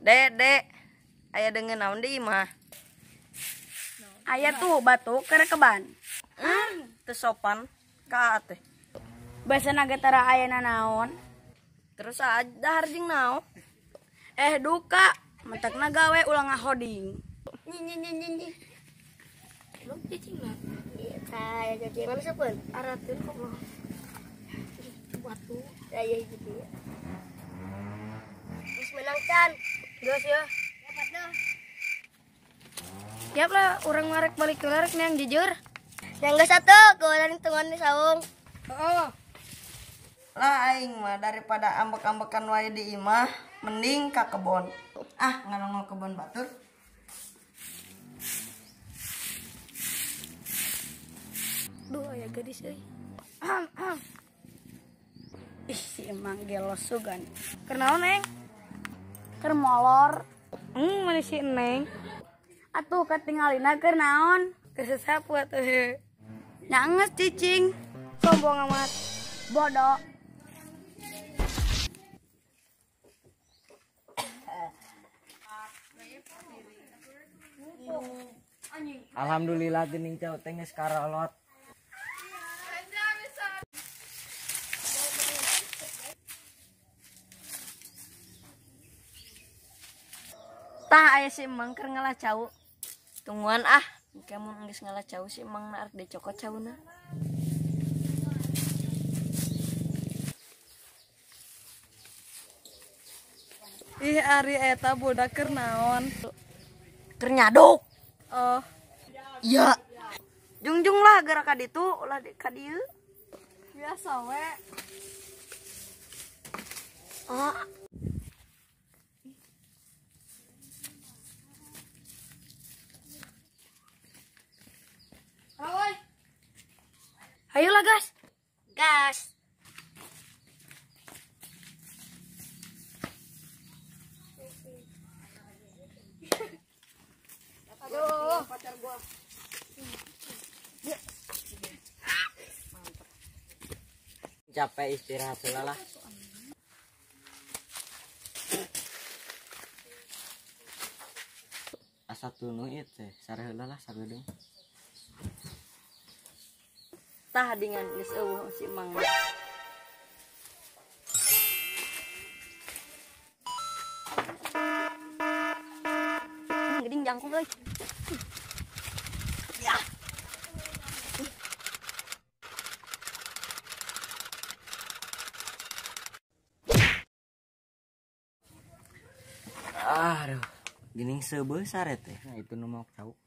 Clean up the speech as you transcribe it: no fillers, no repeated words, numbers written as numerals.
Dek, dek, aya deungeun naon deui mah? Aya tuh batu keur keban. Teu sopan ka teh. Basana ge tara aya nanaon. Terus dahar jeung naon? Duka, matakna gawe ulah ngahoding. Nyi nyi nyi nyi nyi. Lu cicing mah. Iya, saya jadi mana sapeun? Arateun kok mah. Batu aya hiji deui. Geus menang can. Geus ya. Dapat tuh. Siap lah, urang marek balik kelar yang jujur. Yang geus atuh, kewalan hitungan di saung. Oh. Lah aing mah daripada ambek-ambekan wae di imah, mending ka kebon. Ah, ngalongol kebon batur. Duh, aya gadis euy. Ih, si emang gelos sugan. Keur naon, Neng? Keur molor. Mana si Neng? Atuh katingalina keur naon? Kesesapu atuh. Nyanges cicing. Sombong amat. Bodoh. Alhamdulillah geuning cau teh geus karolot. Tah aya si emang keur ngalah cau. Tungguan ah, engke mun geus ngalah cau si emang na arek dicokot cauna. Ih, ari eta budak keur naon? Keur nyaduk. Oh. Iya. Jungjung lah gerak ka ditu, ulah ka dieu. Biasa we. Oh. Ayolah gas. Gas. Aduh, pacar gua. Capek istirahat heula lah. Asa tunu ieu teh, sare heula lah sagedeung. Tah dengan geus eueuh si emang. Geuning jangkung euy. Ya. Aduh, geuning seubeuh sare teh. Nah, itu nu mau cau.